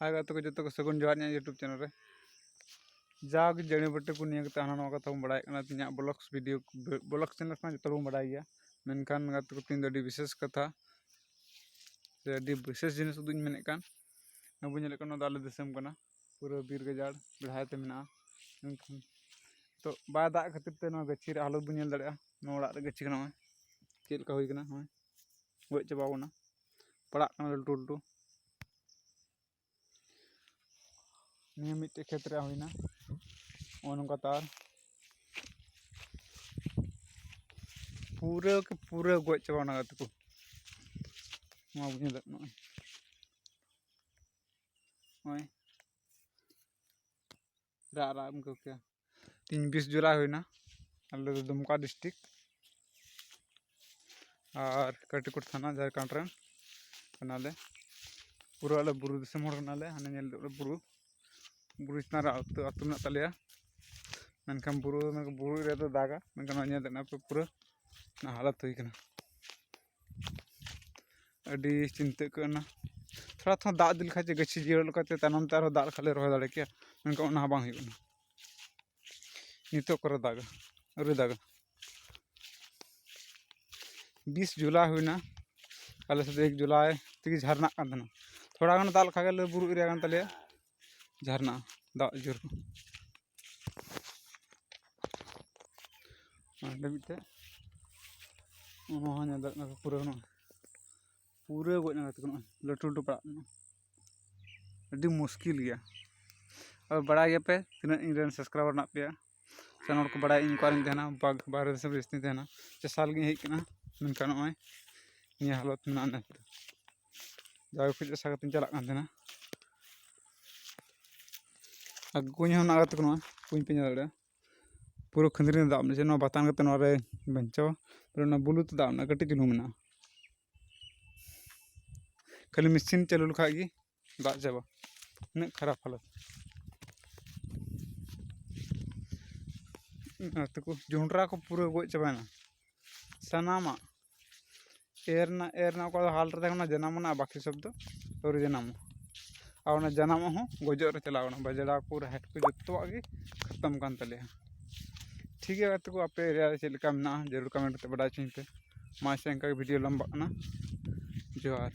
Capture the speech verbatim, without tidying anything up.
ᱦᱟᱭ ᱜᱟᱛᱮ ᱠᱚ, ᱡᱚᱛᱚ ᱠᱚ ᱥᱟᱹᱜᱩᱱ ᱡᱚᱦᱟᱨ ᱤᱧᱟᱹᱜ YouTube channel ᱨᱮ᱾ ᱡᱟᱣᱜᱮ ᱡᱟᱹᱲᱤ ᱵᱟᱹᱴᱤ ᱠᱚ ᱱᱤᱭᱟᱹ ᱠᱟᱛᱮ ᱦᱟᱱᱟ ᱱᱚᱣᱟ ᱠᱟᱛᱷᱟ ᱵᱚᱱ ᱵᱟᱲᱟᱭᱮᱫ ᱠᱟᱱᱟ᱾ ᱤᱧᱟᱹᱜ vlogs video, vlogs channel ᱠᱟᱱᱟ, ᱡᱚᱛᱚ ᱦᱚᱲ ᱵᱚᱱ ᱵᱟᱲᱟᱭ ᱜᱮᱭᱟ᱾ ᱢᱮᱱᱠᱷᱟᱱ ᱜᱟᱛᱮ ᱠᱚ, ᱛᱮᱦᱮᱧ ᱫᱚ ᱟᱹᱰᱤ ᱵᱤᱥᱮᱥ ᱠᱟᱛᱷᱟ ᱥᱮ ᱟᱹᱰᱤ ᱵᱤᱥᱮᱥ ᱡᱤᱱᱤᱥ ᱩᱫᱩᱜ ᱤᱧ ᱢᱮᱱᱮᱫ ᱠᱟᱱ᱾ ᱟᱵᱚ ᱧᱮᱞᱮᱫ ᱠᱟᱱᱟ, ᱱᱚᱣᱟ ᱫᱚ ᱟᱞᱮ ᱫᱤᱥᱚᱢ ᱠᱟᱱᱟ, ᱯᱩᱨᱟᱹ ᱵᱤᱨ ᱜᱟᱡᱟᱲ ᱵᱮᱲᱦᱟᱭ ᱛᱮ ᱢᱮᱱᱟᱜᱼᱟ᱾ ᱢᱮᱱᱠᱷᱟᱱ ᱱᱤᱛᱚᱜ ᱵᱟᱭ ᱫᱟᱜ ᱠᱷᱟᱹᱛᱤᱨ ᱛᱮ ᱱᱚᱣᱟ ᱜᱟᱹᱪᱷᱤ ᱨᱮ ᱦᱟᱞᱚᱛ ᱵᱚᱱ ᱧᱮᱞ ᱫᱟᱲᱮᱭᱟᱜᱼᱟ᱾ ᱱᱚᱣᱟ ᱚᱲᱟᱜ ᱨᱮ ᱜᱟᱹᱪᱷᱤ ᱠᱟᱱᱟ, ᱱᱚᱜᱼᱚᱭ ᱪᱮᱫ ᱞᱮᱠᱟ ᱦᱩᱭ ᱠᱟᱱᱟ, ᱱᱚᱜᱼᱚᱭ ᱜᱚᱡ ᱪᱟᱵᱟ ᱟᱠᱟᱱᱟ, ᱯᱟᱲᱟᱜ ᱠᱟᱱᱟ ᱞᱟᱹᱴᱩ ᱞᱟᱹᱴᱩ᱾ ᱱᱤᱭᱟᱹ ᱢᱤᱫᱴᱮᱡ ᱠᱷᱮᱛ ᱨᱮ ᱦᱩᱭᱱᱟ, ᱱᱚᱜᱼᱚ ᱱᱚᱝᱠᱟ ᱛᱟᱨ ᱯᱩᱨᱟᱹ ᱠᱮ ᱯᱩᱨᱟᱹ ᱜᱚᱡ ᱪᱟᱵᱟᱣᱱᱟ ᱜᱟᱛᱮ ᱠᱚ᱾ ᱱᱚᱣᱟ ᱵᱩᱡᱷᱟᱹᱣ ᱫᱟᱲᱮᱭᱟᱜ ᱠᱟᱱᱟ, ᱱᱚᱜᱼᱚᱭ ᱨᱟᱜ ᱨᱟᱜ ᱮᱢ ᱟᱹᱭᱠᱟᱹᱣ ᱠᱮᱭᱟ᱾ ᱛᱮᱦᱮᱧ ᱵᱤᱥ ᱡᱩᱞᱟᱭ ᱦᱩᱭᱱᱟ᱾ ᱟᱞᱮ ᱫᱚ ᱫᱩᱢᱠᱟ district ᱟᱨ ᱠᱟᱴᱤᱠᱩᱴ ᱛᱷᱟᱱᱟ, ᱡᱷᱟᱲᱠᱷᱚᱸᱰ ᱨᱮᱱ ᱠᱟᱱᱟᱞᱮ᱾ ᱯᱩᱨᱟᱹ ᱟᱞᱮ ᱵᱩᱨᱩ ᱫᱤᱥᱚᱢ ᱦᱚᱲ ᱠᱟᱱᱟᱞᱮ᱾ ᱦᱟᱱᱮ ᱧᱮᱞ ᱫᱚ ᱵᱩᱨᱩ, ᱵᱩᱨᱩ ᱪᱮᱛᱟᱱ ᱨᱮ ᱟᱹᱛᱩ, ᱟᱹᱛᱩ ᱢᱮᱱᱟᱜ ᱛᱟᱞᱮᱭᱟ᱾ ᱢᱮᱱᱠᱷᱟᱱ ᱵᱩᱨᱩ, ᱵᱩᱨᱩ ᱨᱮᱫᱚ ᱫᱟᱜᱟ, ᱢᱮᱱᱠᱷᱟᱱ ᱱᱚᱜᱼᱚᱭ ᱧᱮᱞ ᱫᱟᱲᱮᱭᱟᱜ ᱠᱟᱱᱟ ᱯᱮ, ᱯᱩᱨᱟᱹ ᱚᱱᱟ ᱦᱟᱞᱚᱛ ᱦᱩᱭ ᱠᱟᱱᱟ᱾ ᱟᱹᱰᱤ ᱪᱤᱱᱛᱟᱹ ᱟᱹᱭᱠᱟᱹᱜ ᱠᱟᱱᱟ᱾ ᱛᱷᱚᱲᱟ ᱛᱷᱚᱲᱟ ᱫᱟᱜ ᱤᱫᱤ ᱞᱮᱠᱷᱟᱡ ᱪᱮ ᱜᱟᱹᱪᱷᱤ ᱡᱤᱭᱟᱹᱲ ᱞᱮᱠᱟᱛᱮ ᱛᱟᱭᱱᱚᱢ ᱛᱮ ᱟᱨᱦᱚᱸ ᱫᱟᱜ ᱞᱮᱠᱷᱟᱡ ᱞᱮ ᱨᱚᱦᱚᱭ ᱫᱟᱲᱮ ᱠᱮᱭᱟ, ᱢᱮᱱᱠᱷᱟᱱ ᱚᱱᱟ ᱦᱚᱸ ᱵᱟᱝ ᱦᱩᱭᱩᱜ ᱠᱟᱱᱟ᱾ ᱱᱤᱛᱚᱜ ᱠᱚᱨᱮ ᱫᱟᱜᱟ, ᱟᱹᱣᱨᱤ ᱫᱟᱜᱟ᱾ ᱵᱤᱥ ᱡᱩᱞᱟᱭ ᱦᱩᱭᱱᱟ, ᱟᱞᱮ ᱥᱮᱫ ᱫᱚ ᱮᱠ ᱡᱩᱞᱟᱭ ᱛᱮᱜᱮ ᱡᱷᱟᱨᱱᱟᱜ ᱠᱟᱱ ᱛᱟᱦᱮᱱᱟ᱾ ᱛᱷᱚᱲᱟ ᱜᱟᱱ ᱫᱟᱜ ᱞᱮᱠᱷᱟᱡ ᱜᱮ ᱟᱞᱮ ᱵᱩᱨᱩ area ᱠᱟᱱ ᱛᱟᱞᱮᱭᱟ, ᱡᱷᱟᱨᱱᱟᱜᱼᱟ ᱫᱟᱜ ᱡᱳᱨ ᱠᱚ᱾ ᱚᱸᱰᱮ ᱢᱤᱫᱴᱮᱡ, ᱚᱱᱟ ᱦᱚᱸ ᱧᱮᱞ ᱫᱟᱲᱮᱭᱟᱜ ᱠᱟᱱᱟ ᱯᱩᱨᱟᱹ ᱱᱚᱣᱟ ᱯᱩᱨᱟᱹ ᱜᱚᱡ ᱮᱱᱟ ᱜᱟᱛᱮ ᱠᱚ, ᱱᱚᱜᱼᱚᱭ ᱞᱟᱹᱴᱩ ᱞᱟᱹᱴᱩ ᱯᱟᱲᱟᱜ ᱠᱟᱱᱟ᱾ ᱟᱹᱰᱤ ᱢᱩᱥᱠᱤᱞ ᱜᱮᱭᱟ᱾ ᱟᱫᱚ ᱵᱟᱲᱟᱭ ᱜᱮᱭᱟᱯᱮ ᱛᱤᱱᱟᱹᱜ ᱤᱧ ᱨᱮᱱ subscriber ᱢᱮᱱᱟᱜ ᱯᱮᱭᱟ, ᱥᱟᱱᱟᱢ ᱦᱚᱲ ᱠᱚ ᱵᱟᱲᱟᱭᱟ ᱤᱧ ᱚᱠᱟᱨᱮᱧ ᱛᱟᱦᱮᱱᱟ, ᱵᱟᱜ-, ᱵᱟᱦᱨᱮ ᱫᱤᱥᱚᱢ ᱨᱮ ᱡᱟᱹᱥᱛᱤᱧ ᱛᱟᱦᱮᱱᱟ᱾ ᱪᱟᱥᱟ ᱞᱟᱹᱜᱤᱫ ᱤᱧ ᱦᱮᱡ ᱠᱟᱱᱟ, ᱢᱮᱱᱠᱷᱟᱱ ᱱᱚᱜᱼᱚᱭ ᱱᱤᱭᱟᱹ ᱦᱟᱞᱚᱛ ᱢᱮᱱᱟᱜᱼᱟ ᱱᱤᱛ ᱫᱚ᱾ ᱡᱟᱣ ᱠᱷᱚᱡ ᱟᱥᱟ ᱠᱟᱛᱮᱧ ᱪᱟᱞᱟᱜ ᱠᱟᱱ ᱛᱟᱦᱮᱱᱟ᱾ ᱟᱨ ᱠᱩᱧ ᱦᱚᱸ ᱢᱮᱱᱟᱜ ᱠᱟᱫ ᱛᱟᱠᱚᱣᱟ, ᱠᱩᱧ ᱯᱮ ᱧᱮᱞ ᱫᱟᱲᱮᱭᱟᱜᱼᱟ᱾ ᱯᱩᱨᱟᱹ ᱠᱷᱟᱹᱱᱫᱽᱨᱤ ᱨᱮ ᱫᱟᱜ ᱢᱮᱱᱟᱜᱼᱟ, ᱡᱮ ᱱᱚᱣᱟ ᱵᱟᱛᱟᱱ ᱠᱟᱛᱮ ᱱᱚᱣᱟ ᱨᱮ ᱵᱟᱧᱪᱟᱣᱟ᱾ ᱯᱩᱨᱟᱹ ᱚᱱᱟ ᱵᱩᱞᱩ ᱛᱮ ᱫᱟᱜ ᱢᱮᱱᱟᱜᱼᱟ, ᱠᱟᱹᱴᱤᱡ ᱪᱩᱞᱩᱝ ᱢᱮᱱᱟᱜᱼᱟ᱾ ᱠᱷᱟᱹᱞᱤ machine ᱪᱟᱹᱞᱩ ᱞᱮᱠᱷᱟᱡ ᱜᱮ ᱫᱟᱜ ᱪᱟᱵᱟ, ᱩᱱᱟᱹᱜ ᱠᱷᱟᱨᱟᱯ ᱦᱟᱞᱚᱛ᱾ ᱟᱨ ᱛᱟᱠᱚ ᱡᱚᱱᱰᱨᱟ ᱠᱚ ᱯᱩᱨᱟᱹ ᱜᱚᱡ ᱪᱟᱵᱟᱭᱮᱱᱟ ᱥᱟᱱᱟᱢᱟᱜ᱾ ᱮᱨ ᱨᱮᱱᱟᱜ, ᱮᱨ ᱨᱮᱱᱟᱜ ᱚᱠᱟ ᱫᱚ ᱦᱟᱞ ᱨᱮ ᱛᱟᱦᱮᱸ ᱠᱟᱱᱟ, ᱡᱟᱱᱟᱢ ᱮᱱᱟ, ᱵᱟᱹᱠᱤ ᱥᱚᱵ ᱫᱚ ᱟᱹᱣᱨᱤ ᱡᱟᱱᱟᱢᱚᱜᱼᱟ᱾ ᱟᱨ ᱚᱱᱟ ᱡᱟᱱᱟᱢᱚᱜ ᱦᱚᱸ ᱜᱚᱡᱚᱜ ᱨᱮ ᱪᱟᱞᱟᱣ ᱮᱱᱟ᱾ ᱵᱟᱡᱽᱲᱟ ᱠᱚ, ᱨᱟᱦᱮᱫ ᱠᱚ ᱡᱚᱛᱚᱣᱟᱜ ᱜᱮ ᱠᱷᱟᱛᱚᱢ ᱠᱟᱱ ᱛᱟᱞᱮᱭᱟ᱾ ᱴᱷᱤᱠ ᱜᱮᱭᱟ ᱜᱟᱛᱮ ᱠᱚ, ᱟᱯᱮ ᱮᱨᱤᱭᱟ ᱨᱮ ᱪᱮᱫ ᱞᱮᱠᱟ ᱢᱮᱱᱟᱜᱼᱟ ᱡᱟᱹᱨᱩᱲ ᱠᱚᱢᱮᱱᱴ ᱠᱟᱛᱮ ᱵᱟᱰᱟᱭ ᱦᱚᱪᱚᱧ ᱯᱮ᱾ ᱢᱟ ᱥᱮ ᱚᱱᱠᱟ ᱜᱮ ᱵᱷᱤᱰᱤᱭᱳ ᱞᱚᱢᱵᱟᱜ ᱠᱟᱱᱟ᱾ ᱡᱚᱦᱟᱨ᱾